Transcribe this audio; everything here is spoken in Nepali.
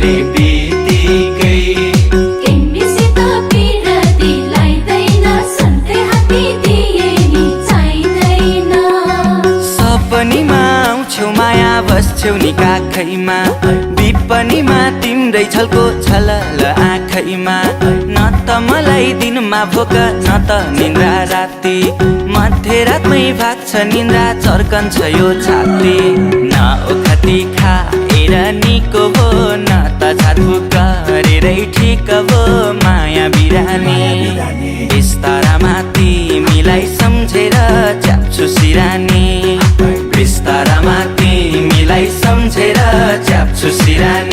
धेरै बितिकै तिमीसित पिरती लाग्दैन सधैँ हाती दिए नि चाहिँदैन सपनीमा आउँछौ माया बस्छौ नि काखैमा विपनीमा तिम्रै छलको छलल आँखैमा न त मलाई दिनमा भोक न त निन्द्रा राति मध्यरातमै भाग्छ निन्द्रा चर्कन्छ यो छाती न ओखती खाएर निको भो न त छातफुक गरेरै ठिक भो माया बिरानी बिस्तारामा तिमीलाई सम्झेर च्याप्छु सिरानी बिस्तारामा तिमीलाई सम्झेर च्याप्छु सिरानी